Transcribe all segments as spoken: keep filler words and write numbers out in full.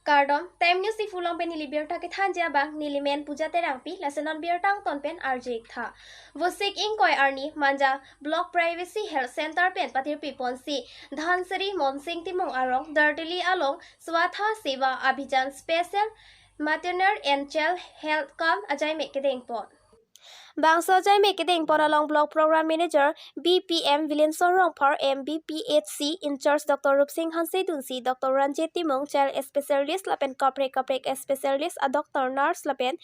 Kardom, Time News Diphu along pen neli birta kethanji abang, neli men Puja Terangpi, lason non birta angton pen arju-ik tha. Vosik ingkoi arni Manja Block Primary Health Center pen patirpi ponsi Dhansiri Monsing Timung arong Dardili along Swastha Seva Abhijan Special Maternal and Child Health Camp ajaimek kedeng pon. Bangso ajaimek kedeng pon along Block Program Manager B P M Vilenson Rongphar, M B P H C in-charge Doctor Rupsing Hanse dunsi Doctor Ranjit Timung, Child Specialist lapen kaprek kaprek specialist a doctor, nurse lapen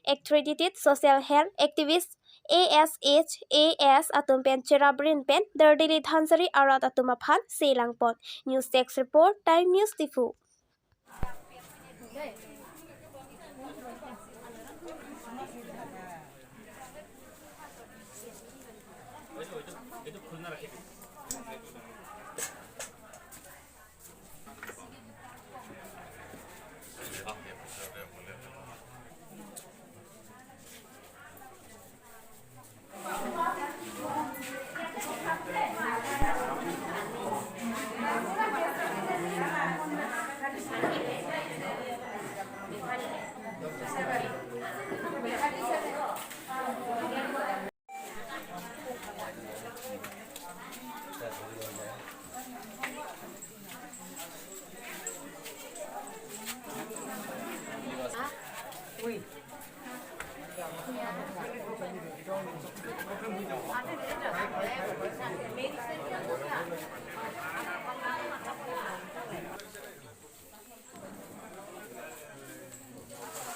accredited social health activist, A S H A S atum pen cherap rin pen Dardili Dhansiri arat atum aphan selang pon. News Desk Report, Time News Diphu.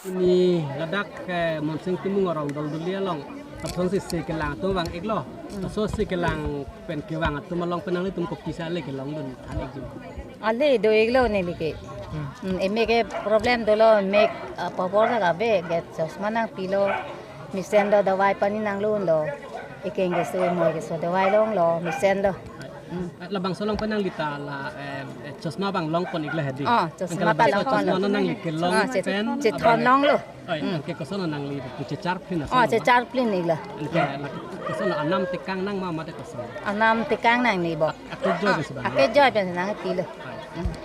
Pini ladak, eh, Monsing Timung arong Dardili along, lapuson si se kelang atum vang-iklo. Hmm. Laso se kelang pen kevang atum along pen nanglitum kopisa le kelongdun than-ikji? Ale do-iklo neli ke. Hmm. Hmm, emek ke problem dolo, emek, ah, pabor ta kave, ke chosma nangpilo, mesen do, dawai pani nanglun do. Ekeng keso, emoi keso, dawai longlo, mesen do. Hmm. Labangso along pen nangli ta la, eh, eh, chosma abang long pon-iklo hedi. Oh, chosma abang ta long pon. Chosma nangli kelong. Ah, che-, pen chethon abang longlo. Oi, hmm. Anke koson nangli pu chechar pin ason. Oh, chechar pin-iklo. Anke la koson, anam tekang nang ma mate koson? Anam tekang nangji bo. Ak-, akejoi, ah, pensi abang. Akejoi pensi nangpilo. Oi. Hmm.